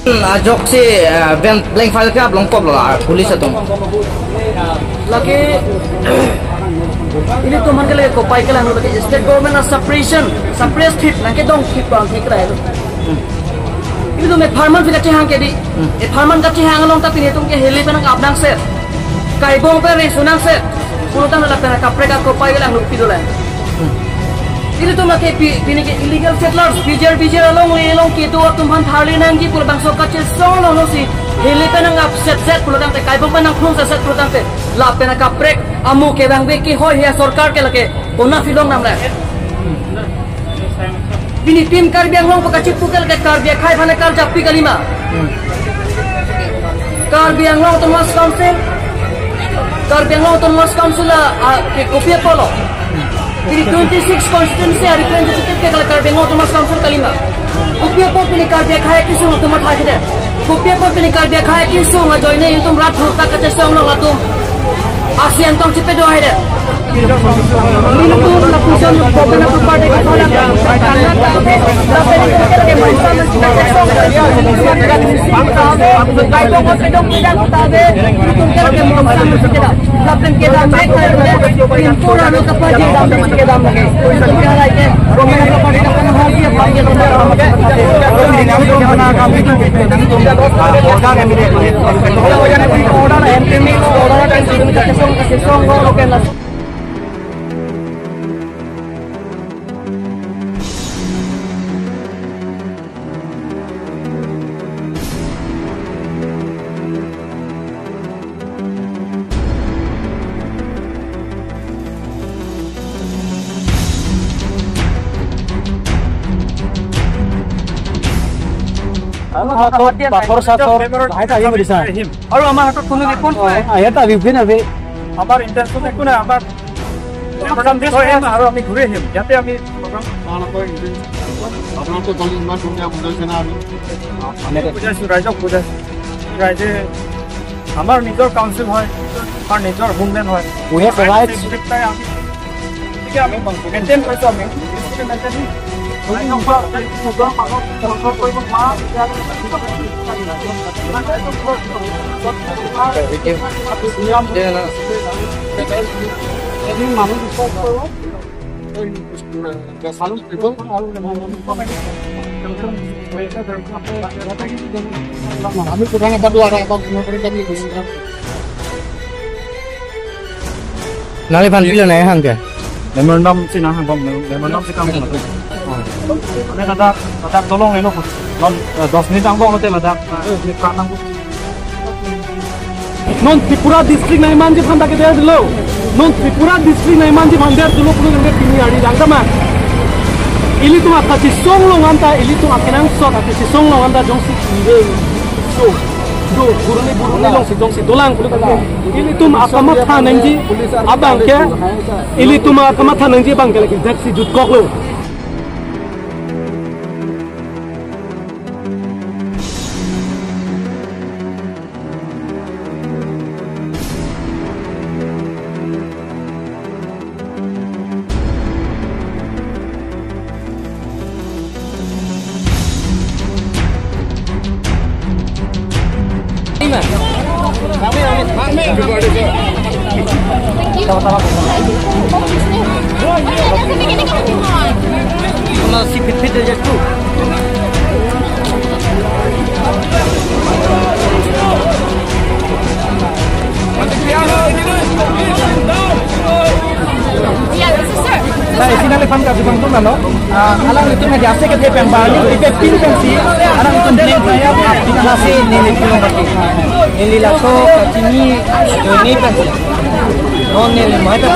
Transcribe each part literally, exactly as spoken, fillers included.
Ajok si, eh, blank, blank file ke aplong pop lo, ah, police atum. Lake, ilitum aphan ke lake kopai kelang lo, lake state government a suppression, suppress thip, nangkedong thip bang thik rai lo. Ilitum apharman phi kachehang ke di. Hmm. Apharman kachehang along ta pini itum ke heli pen nang-ap nangset. Kaibong pen reso nangset. Pulotangte lapen kaprek akopai kelang lo pidole. Ilitum ke pi-, pini ke illegal settlers, B J R, B J R along le along kedo atum aphan tharli nangji pu labangso kachesong along si heli pen nang-ap setset pulotangte, kaibong pen nangphlung setset pulotangte, lapen kaprek amu ke bang be ke hoi hia sorkar ke lake kona filong namle. Pini Team Karbi Anglong pu kachipu ke lake Karbi akhei aphan karjap pi kalima. Karbi Anglong Autonomous Council, Karbi Anglong Autonomous Council a, a, ke kopi apotlo. Pini twenty-six constituency a representative ke Karbi Anglong Autonomous Council kalima. Kopi apot pini Karbi akhei kesung atum matha kede. Kopi apot pini Karbi akhei kesung ajoine itum rat hurta kachesong along atum asian tong chipedo hai de. Ilitum lapuson government of party ke thola karna ta ave, lapen itum ke lake mongsa mongsi kachesong, itum ke lake mongsa mongsi kedam. Lapen kedam ke pintu rano kapaji dam kedam lake. Itum ke lake government of party ke thola karna ta ave. আমাৰ হাতত পাথৰ চাথৰ লাহে লাহে আহিব দিছা। আহিম। আৰু আমাৰ হাতত কোনো weapon নাই। আ, ইয়াত আমি উভে নাবে। আমাৰ intention একো নাই, আমাৰ প্ৰগ্ৰাম শেষ হৈ আহিম আৰু আমি ঘূৰি আহিম। ইয়াতে আমি প্ৰগ্ৰাম আপোনালোকৰ intention, আপোনালোকে কালি ইমান ধুনীয়া বুজাইছে না আমি। আমি বুজাইছোঁ, ৰাইজক বুজাইছোঁ। ৰাইজে আমাৰ নিজৰ কাউন্সিল হয়, আমাৰ নিজৰ হোমলেণ্ড হয়। We have rights. গতিকে আমি maintain কৰিছোঁ আমি। আমি কোথাও না পারবো, আর এখন কোনো করে আমি Nangliphan pilo nanghang ke? Memorandum si nanghang bom, memorandum si kang bom. Ane ladak, ladak dolong eno, dom, eh, dos minit angbong lote ladak, eh, ni pran nang. Non Tripura district nangmanji aphan ta keder dolo. Non Tripura district nangmanji aphan der dolo pulo nangke pini ari dang tama. Ilitum akachesong along anta, ilitum akenangsot akachesong along anta jongsi kireng. So, do, buruni buruni alongsi jongsi dolang pulo tangke. Ilitum akamatha nangji abang ke, ilitum akamatha nangji abang ke lake jaksi jutkoklo. Nah, isi nangliphan kajibang tung nalo. Ah, alanglitum hadi ase ke dia peng bali, ipe pin peng si, alanglitum pin peng ya, aplikasi neli pin peng. Neli laso kachini, ini peng si. Non neli mai ta,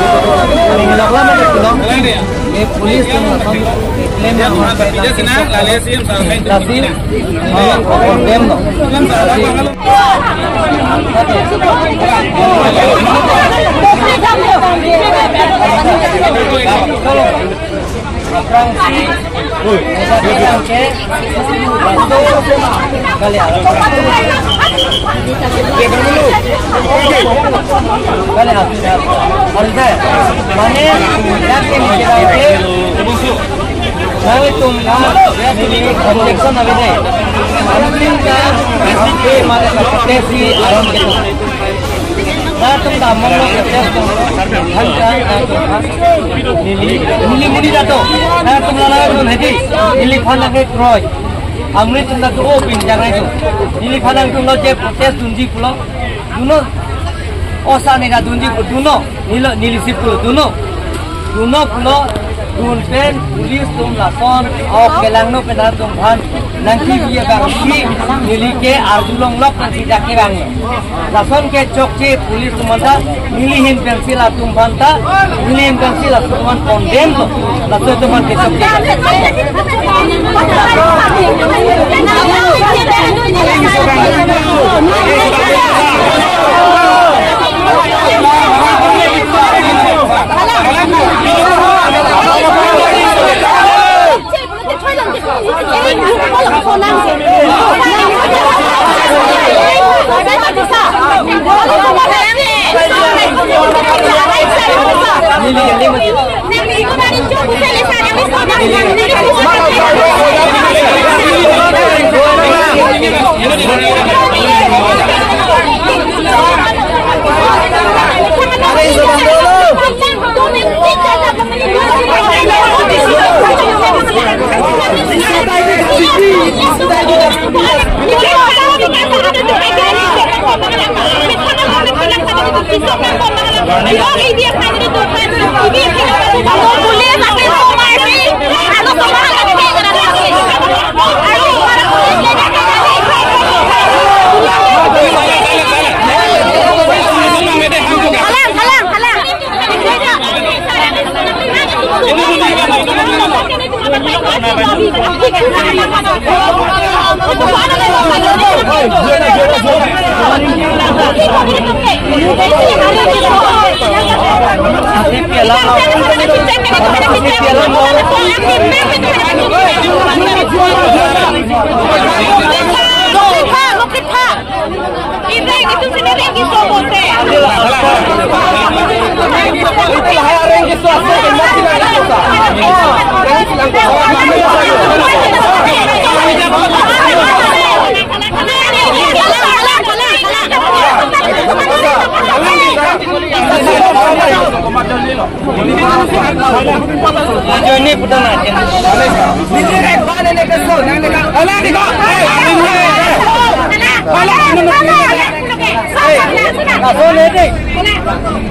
neli lak lama ta pulang. Neli police tum lason, neli claim yang mau peta si, lasi, oh, condemn no. Lasi, Mane, nanglitum na, Neli objection ave dei. Anpin ta S D P mane tesi aron ke. Latum ta among lo ke test ko. Han ta, latum ta. Neli, neli muni ta to. Latum la latum hedi. Neliphan ke kroi. Amri tum ta to o pin jangai to. Neliphan tum lo je protest dunji pulo. Duno, osa nega dunji pu duno, nilo, neli si pu duno. Duno pulo, dun pen, police atum lason, ok kelang no pen atum aphan, nangkebi abang si, neli ke arjulong lok nangsi jake bang. Lason ke chokche police atum anta, neli ahin pen si latum aphan ta, neli ahin pen si latum aphan condemn lo. Laso atum aphan ke chokche.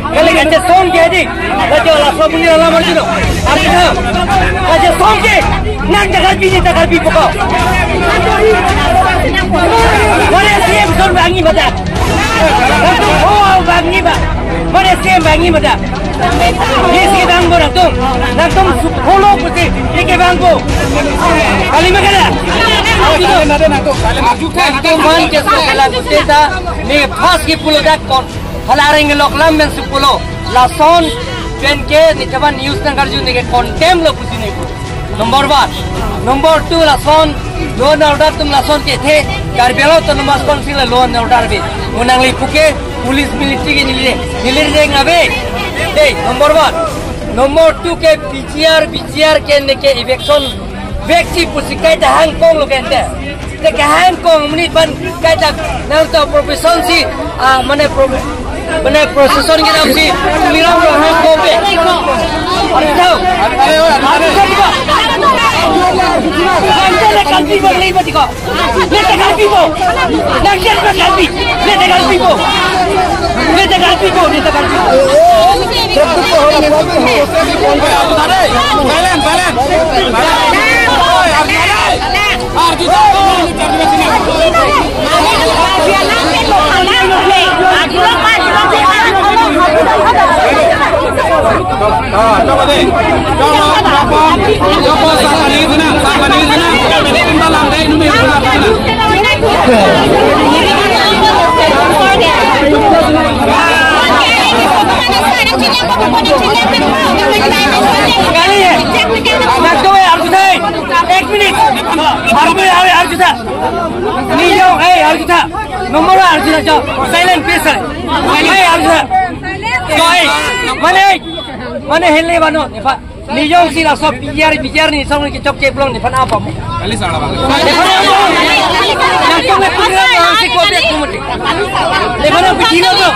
Kali kache song ke di. Kache laso buli ala marjino. Arjino. Kache song ke. Nang jaga bini jaga bi poko. Mane C M son bangi mata. Nangtum ho bangi ba. Mane C M bangi mata. Ye si bangpo nangtum. Nangtum su-, holo pusi. Ye ke bangpo. Kali makana. Nangtum man ke so kala pusi ta. Ne pas ke pulo dak kon. Hala areng lok lam men si pulo. Lason pen ke ne kaban news nangkarju ne ke condemn lo pusi ne pu. Number one. Number two lason law and order atum lason kethe. Karbi Anglong Autonomous Council law and order ave. Mo nangli puke police military ke neli, neli reng ave. Hey, number one. Number two ke P G R, P G R ke ne ke eviction vek si pusi kaita hangkong lo kente. Te kahangkong monit aphan kaita nangtum profession si, ah, mane pro-, mane profession ke nam si, nilong lo hangkong pe. Aru tau. Aru tau. Nangtum le kanti bang le bati ko. Neta kanti po. Nangtum le kanti. Neta kanti po. Neta kanti po. Neta kanti po. Silent, silent. Ek minit. Arju, arju, arju tha. Ni yo, eh, arju tha. Nomor arju tha, jo. Silent, please, sir. Eh, arju tha. Jo, eh. Mane, mane hele bano, epa. Nijong si laso P G R, P G R ni song ni kechokche pulang nephan apa mo? Nephan apa mo? Yang song ni punya orang si kopi aku mati. Nephan apa kilo mo?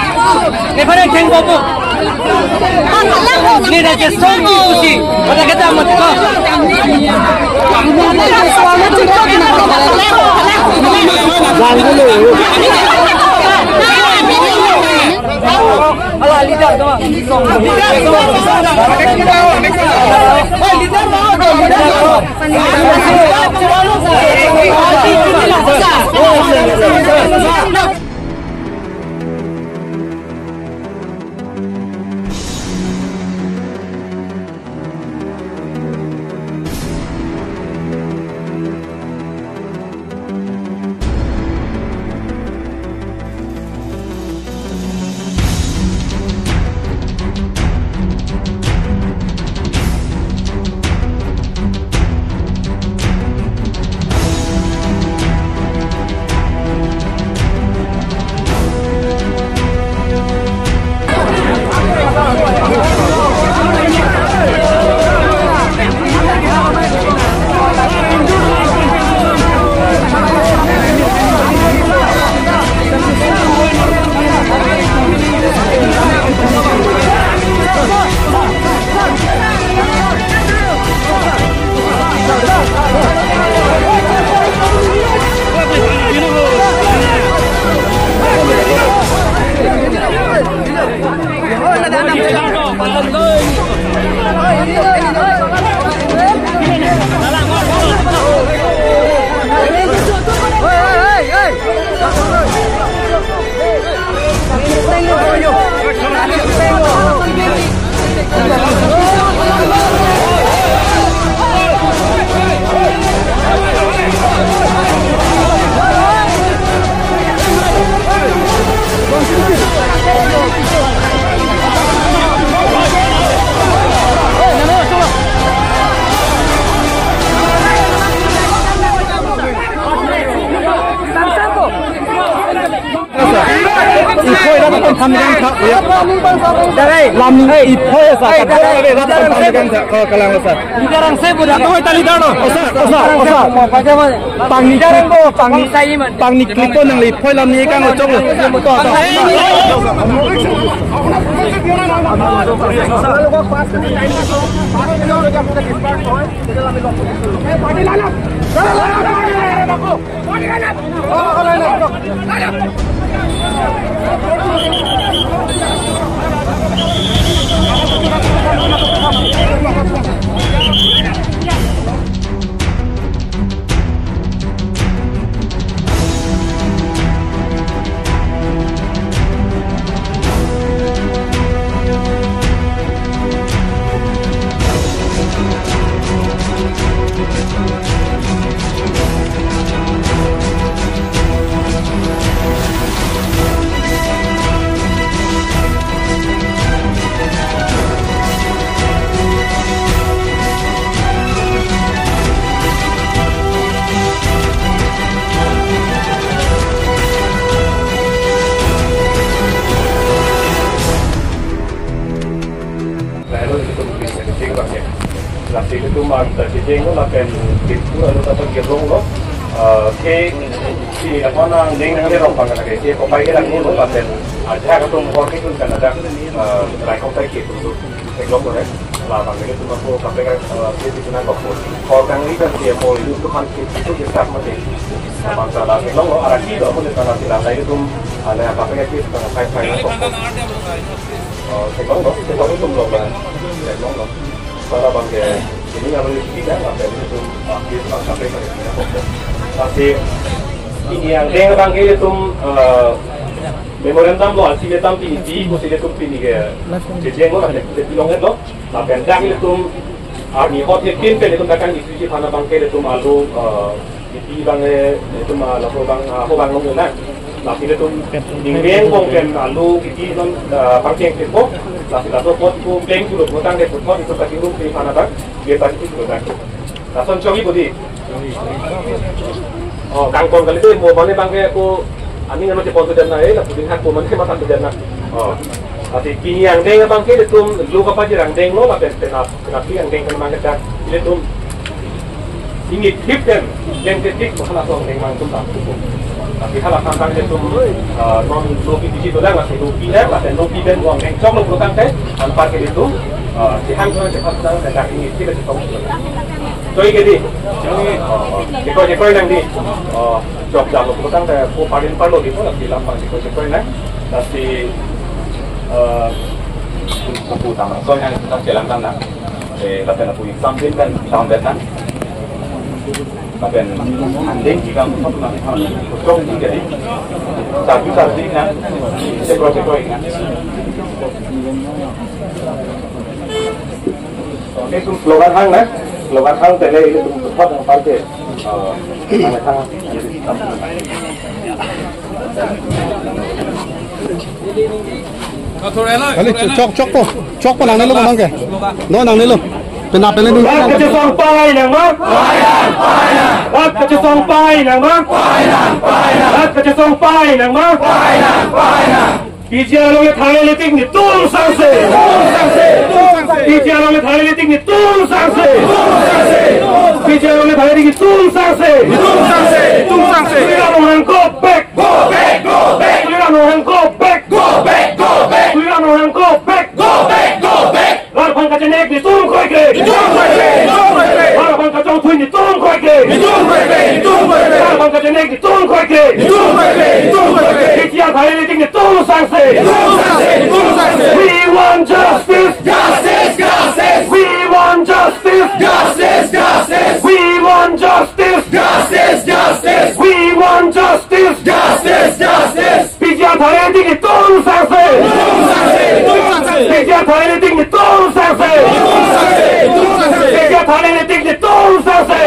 Nephan apa keng bobo? Ni dah jesong ni kusi. Pada kita amat ko. Jangan dulu. Ala leader to. Iphoi rat atum tham gang tha, ya. Lam iphoi asa, kat rat atum tham gang tha, ko kalang asa. Leader ang sebo dah. Ito, ito, leader no. Osa, osa, osa. Pangni, pangni, pangni klip po nangli iphoi lam ni kang ochok lo. To, to. Lalu itu bisa kecil pakai. Lasi itu mah kita cicing lo, lapen itu anu kata gerong lo. Eh, ke si apa nang ding nang gerong pakai lagi. Ke kopai ke lagu lo, lapen aja ketum hor ke tun kan ada, eh, rai kopai ke tun tu. Eglong lo, eh. Labang ilitum ako kaprek, eh, ke di sana kok. Hor kang ini kan dia mau itu kan ke itu kita mati. Bangsa lagi long lo, arah itu aku di sana tidak ada ilitum, ada kaprek ke itu kan kaprek kok. Oh, theklong lo, theklong ilitum lo bang. Theklong lo. Para bang ke, ini yang lebih tidak, apa itu, ah, itu kan sampai pada kita fokus. Tapi ini yang dia bang ke ilitum, eh, memorandum lo, alsi ilitum pini di, kusi ilitum pini ke, jadi yang lo, ada, ada bilang lo, tapi yang dia ilitum, arni hot ilitum, pen ilitum takang isi, isi, mana bang ke ilitum alu, eh, Kipi bang, eh, itum, ah, lapu bang, ah, ho bang nong na. Lasi itum dingdeng bong pen alu kipi non, ah, pangkeng kipo. Lasi laso pot ko peng kulo botang de pot itum pati rum pe pana bang. Dia tadi itu kan. Lason chongi bodi. Oh, kangkong kali de mo mane bang ke ko ani ngano cepon tu dan na, eh, lapu ding hak ko mane mata tu dan na. Oh. Lasi pini angdeng abang ke ilitum lo kapajir angdenglo, lapen penap, penapi angdeng pen mang kedak ilitum ingit hip pen deng tetik ko halaso angdeng mang tum tam tupo. Tapi hala tangtang ilitum, eh, non lopi biji dolang, lasi lopi dan, lapen lopi dan uang deng chok lo putangte, anpar ke ilitum, eh, sihang tulang cepat tulang dan dak ingit hip pen tong. Choi ke di. Choi, choi nang di. Oh, jok jam lo putangte ko parin parlo di ko, lasi lam bang choi choi nang. Lasi, eh, kupu tama. So yang kita jalan kan na. Eh, lapen aku exam din kan tahun datang. Lapen angdeng jika empat nanti tahun ini. Jok di jadi. Satu satu ini na. Sekro sekro ini na. Oke, itu slogan hang na. Slogan hang tele itu tempat yang parkir. Oh, hang hang. Kali, chok, chokpo, chokpo nangnelo bang ke. No, nangnelo. Penap pen dun. Rat kachesong pai nangma. Rat kachesong pai nangma. Rat kachesong pai nangma. P G R along le thang ilitik netum sangse. P G R along le thang ilitik netum sangse. P G R along le thang ilitik netum sangse. Tuliram Ronghang, go back. Go back, go back. Tuliram Ronghang, go back. Go back, go back. Tuliram Ronghang, go back. Go back, go back. Rat aphan kachenek netum kroikre. Netum kroikre, netum kroikre. Rat aphan kachongthui netum kroikre. Netum kroikre, netum kroikre. Rat aphan kachenek netum kroikre. Netum kroikre, netum kroikre. P G R thang ilitik netum sangse. Netum sangse, netum sangse. We want justice. Justice, justice. We want justice. Justice, justice. We want justice. Justice, justice. We want justice. Justice, justice. P G R thang ilitik netum sangse. P G R thang ilitik netum sangse. P G R thang ilitik netum sangse.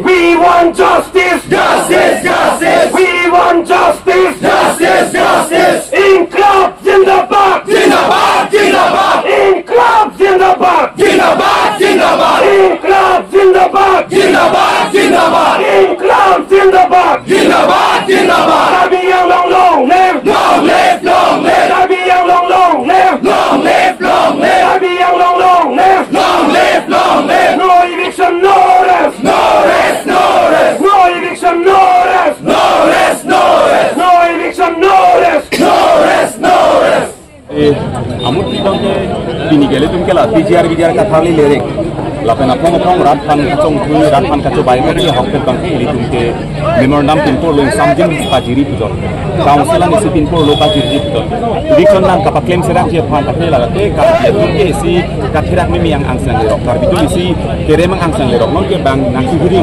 We want justice. Justice, justice. We want justice. Justice, justice. Inklab zindabad. Zindabad, zindabad. Inklab zindabad. Zindabad, zindabad. Inklab zindabad. Zindabad, zindabad. Inklab zindabad. Zindabad, zindabad. Karbi Anglong long live. Long live, long live. Karbi Anglong long live. Long live, long live. Karbi Anglong long live. Long live, long live. No eviction, no rest. No rest, no rest. No eviction, no rest. No rest, no rest. No eviction, no rest. No rest, no rest. Eh, amut pi bang ke pini ke ilitum ke la P G R V G R katharli lerek. Lapen aphong aphong rat aphan kachongthui, rat aphan kachobai mati ahok pen bang ke ilitum ke memorandum pinpur lo, exam din pajiri pujo. Council an isi pinpur lo pajiri pujo. Eviction nang kapaklem serak ji aphan kathela ke ka ilitum ke isi katherak mimi ang angsang lerok. Karbi atum isi kerem ang angsang lerok. Non ke bang nangkehiri,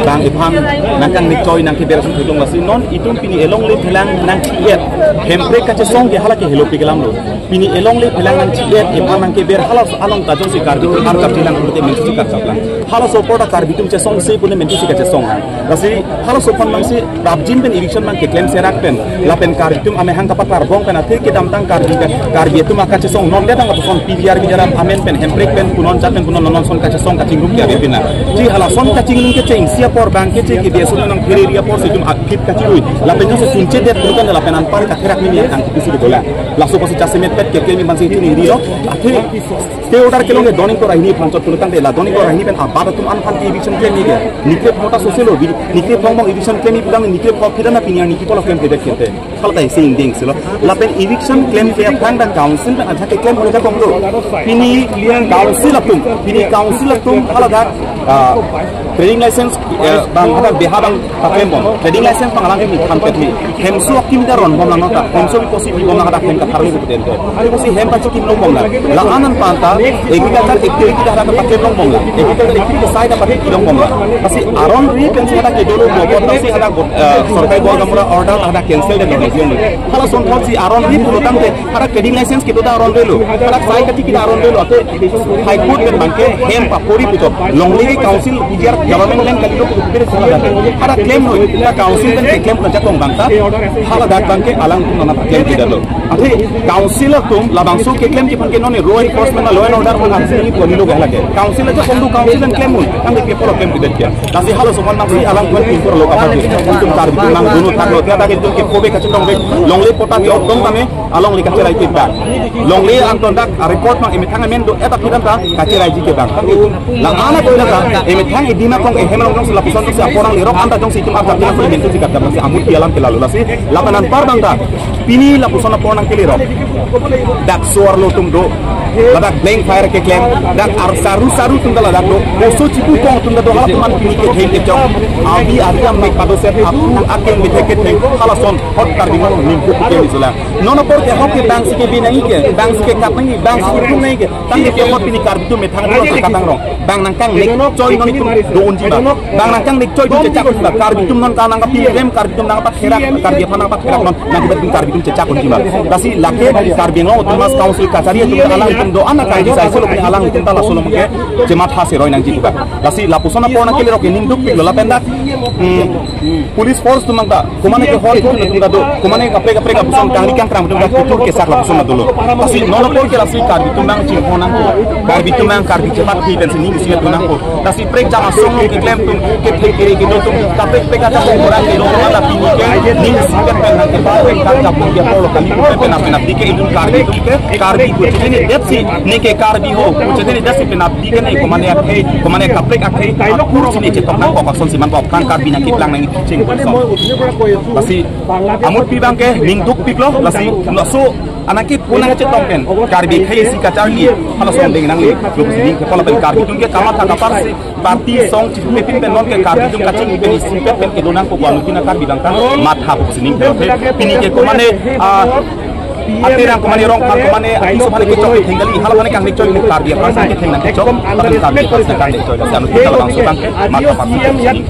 bang iphan nangkangnikchoi, nangkeber sung thudong lasi non itum pini elongle phelang nangchi-et. Hemprek kachesong ke hala ke helopi kelam lo. Pini elongle phelang nangchi-et, iphan nangkeber hala along kachongsi Karbi atum an kaphilang pute mensi karchaplang. Halaso apor ta Karbi atum chesongse pune mensi kachesong. Lasi halaso aphan mangsi prapjin pen eviction mang keklem serak pen, lapen Karbi atum amehang kapatarbong pen athe kedamtang Karbi, Karbi atum akachesong non detang apuson P G R V G R amen pen, Hemprek pen, kunon jat pen, kunon non son kachesong kachingrum ke ave pina. Ji halason kachingrum kechengsi apor bang keche ke dia sudah nang phiriri apor si itum aphit kachirui. Lapen jongsi sunche det bukan lapen anpar katherak mimi ang kisi dola. Laso apotsi jasemet pet keklem iman si itum iri lo. Athe stay order kelong ke doning kora hini phan chot pulutang de la doning kora hini pen abat atum an phan ke eviction klem ni ke. Nikre phota sose lo, nikre phongbong eviction klem ni pulang nikre pho phira na pini ang niki polo klem ke det kente. Hal tai sing ding silo. Lapen eviction klem ke aphrang da council pen ajak ke klem holo jakong lo. Pini council atum, pini council atum hala dak, ah, trading license, eh, bang hadak beha bang paklem bom. Trading license bang alang ini thampet ni. Hemso akim da ron bom lang nota. Hemso bi posi bi bom lang hadak hem katharli buten to. Ari posi hem pachikim long bom lang. La anan panta agriculture activity da hadak paklem long bom lang. Agriculture activity side da paklem long bom lang. Pasi aron ri pensi hadak ke dolo bom, pasi hadak, eh, sorkari bor gamura order hadak cancel de long. Halason thotsi aron ri pulotangte hadak trading license kedo ta aron relo. Hadak sai kati kita aron relo. Ate High Court pen bangke hem papori putok. Longle ke council P G R government land kali lo putok pere sila dake. Hadak claim lo. Ta council pen ke claim na jatong bangta. Hala dak bangke alang tum nana claim kita lo. Ate council atum labangso ke claim ke bangke non law enforcement, law and order pun aksi ni koni lo gala ke. Council aja kongdu council an klem un, tangte ke polo klem kedet ke. Lasi halaso aphan nangsi alang kwen impor lo kapati. Itum Karbi atum nangdunthak lo, tiata ke itum ke kobe kachetong be. Longle pota ke okdong tame, alongle kacherai ke bang. Longle angton dak, a, report nang emethang amen do, eta aphi anta kacheraiji ke bang. La ana ko anta, emethang edima kong ehem along jongsi lapuson jongsi apor nanglerok anta jongsi itum arta tina kuli mentu si kata jongsi amut pi alam ke lalu lasi, lapen anpar bang ta, pini lapuson apor nangkelerok. Dak so-arlo atum do, ladak blank fire keklem, dak ar saru saru atum ta ladak do, oso chipu kong atum ta do, hala atum an pini ketheng kechok, abi ari amek padoset, apu akeng kethek ketheng, halason hot Karbi Anglong ningku ketheng isola. Non apor ke ahok ke bang si kebi nangji ke, bang si kekat nangji, bang si keplung nangji ke, tangte ke ahok pini Karbi atum methang atum si katang rong. Bang nangkangnek choi non itum do unji ma. Bang nangkangnek choi itum chechak unji ma. Karbi atum non kanang kapilem, Karbi atum nangpatherak, Karbi aphan nangpatherak non, nangkibat itum Karbi atum chechak unji ma. Lasi lake Karbi Anglong Autonomous Council kachari atum alangtum do-an akang di sai solo pini alangtum ta laso along ke chematha seroi nangji pu bang. Lasi lapuson apor nangkelerok ke ningdukpik lo lapen dak, hmm, police force atum ta, komane ke hall atum ta do, komane kaprek kaprek apuson kangri kangkrang atum ta kutur kesak lapuson ta dolo. Lasi non apor ke lasi Karbi atum nangchingho nangpo, Karbi atum nang Karbi chepathi pensi ning isi atum nangpo. Lasi prek jang asong lo keklem atum, kethek kere kedo atum, kaprek prek aja orang kedo atum ta pini ke ning isi pen nangkepa pen kar jap ke polo kali pen pen pen ke itum Karbi atum ke Karbi pu chetini detsi, ne ke Karbi ho pu chetini detsi penapdi ke ne komane akhei, komane kaprek akhei, akur sini chetok nangkok asonsi man kok tang Karbi nangkeplang nangching. Lasi amut pi bang ke ningdukpik lo, lasi laso anangke punang chetong pen Karbi akhei si kacharli, halason deng nangli, lo si ning ke polo pen Karbi atum ke kamatha kaparsi, party song chipin pen non ke Karbi atum kaching pen isi pen pen kedo nangpo ko anut tina Karbi bang ta matha pu si ning ke. Pini ke komane, ah, atirang komane Rongphar komane, ah, iso phane kechok ketheng kali, hala phane kangnek choi Karbi aphan si ketheng nangkechok, lapen Karbi aphan si kangnek choi, lasi anut tina labangso bang ke matha kaparsi si ning.